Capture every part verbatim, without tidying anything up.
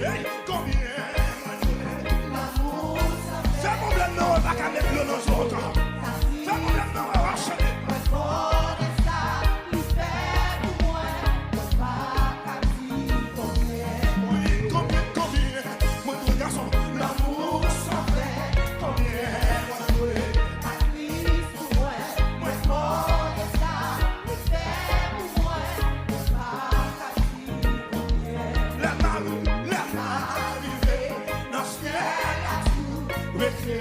Ey, konbyen mwen konnen lanmou sa fè. Fè pwoblèm nan wè pa ka met dlo nan je w ankò. Fè pwoblèm nan wè w ap chante. Mwen konnen sa li fè pou mwen. Mwen pa ka di konbyen. Wi, konbyen, konbyen mwen konnen gason. Lanmou sa fè. Konbyen mwen konnen. Sa Kris pou mwen. Mwen konnen sa li fè pou mwen. Mwen pa ka Lè m a, lè m a rive nan syèl la tou, rete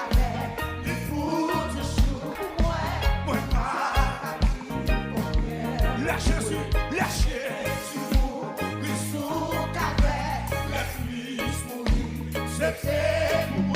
avèk li pou toujou. Mwen, mwen pa ka di konbyen. Lè Jezi, lè Jezi mouri sou kalvè, lè Kris mouri, se te pou mwen.